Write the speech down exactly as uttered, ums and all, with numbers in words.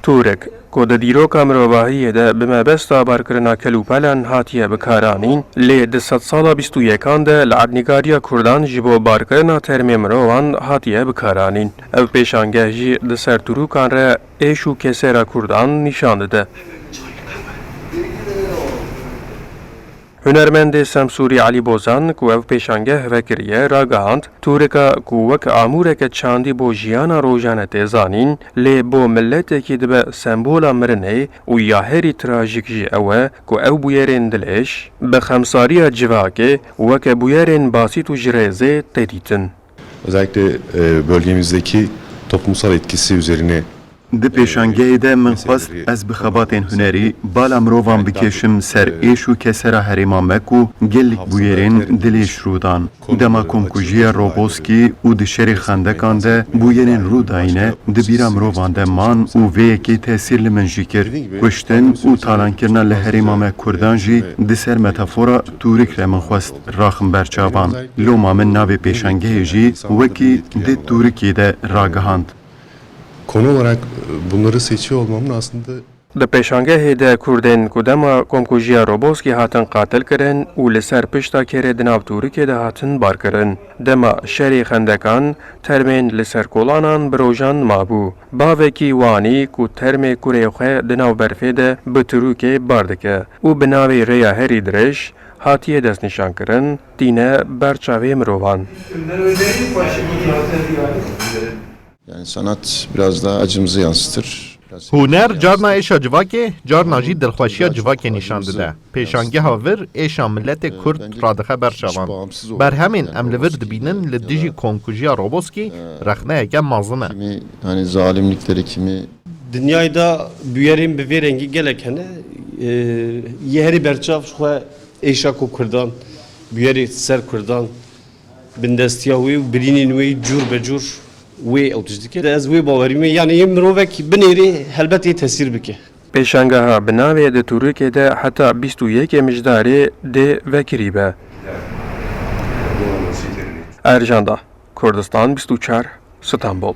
Tûrik, ku di dîroka mirovahiyê de bi mebesta barkirina kelûpelan hatiye bikaranîn, lê di sedsala bîst û yekan de li erdnîgariya Kurdan ji bo barkirina termê mirovan hatiye bikaranîn. Ev pêşangeh jî di ser tûrûkan re êş û kesera Kurdan nîşan dide. Hunermendê Semsûrî Elî Bozan ku ev pêşangeh vekiriye, ragihand, tûrika ku wek amûreke çandî bo jiyana rojane tê zanîn, lê bo miletekî dibe sembola mirinê û ya herî trajîk jî ew e ku ew bûyerên dilêş, bi xemsariya civakê weke bûyerên basît û ji rêzê tê dîtin. Özellikle, e, bölgemizdeki toplumsal etkisi üzerine Di pêşangehê de min xwest ez bi xebatên hunerî bala mirovan bikêşim ser êş û kesera herêma me ku gelek bûyerên dilêş rû dan. Dema komkujiya Roboskî û di şerê xendekan de bûyerên rû dayîne, di bîra mirovan de man û vê yekê tesîr li min jî kir. Kuştin û talankirina li herêma me Kurdan jî di ser metafora tûrik re min xwest raxim ber çavan. Loma min navê pêşangehê jî wekî di tûrikê de ragihand. Konu olarak, e, bunları seçiyor olmamın aslında Di pêşangehê de Kurdên ku dema komkujiya Roboskî hatin qatilkirin û li ser pişta kêrê di nav tûrikê de hatin barkirin. Dema şerê xendekan termên li ser kolanan bi rojan mabû. Bavekî Wanî ku termê kurê xwe di nav berfê de bi tûrikê bar dike û bi navê rêya herî dirêj hatiye destnîşankirin, tîne ber çavê mirovan. Yani sanat biraz daha acımızı yansıtır. Biraz Huner carna êşa civakê, carna jî dilxweşiya civakê nîşan dide. Pêşangeha vir êşa miletê Kurd radixe ber çavan. Berhemên em li vir dibînin li dijî komkujiya Roboskî rexneyeke mezin e. Kimi, hani zalimlikleri, kimi Dinyayê de bûyerên bi vê rengî gelek hene. Ee, yê herî berçav ji xwe êşa ku Kurdan, bûyerê ser Kurdan, bindestiya wê û birînên wê cûr be cûr wê ew tişt dike. Ez wê bawerî me, yanî yê mirovek binêrê helbet ê tesîr bike. Pêşangeha bi navê Di Tûrikê de heta bîst û yekê Mijdarê dê vekirî be. Erjanda, Kurdistan bîst û çar, Stenbol.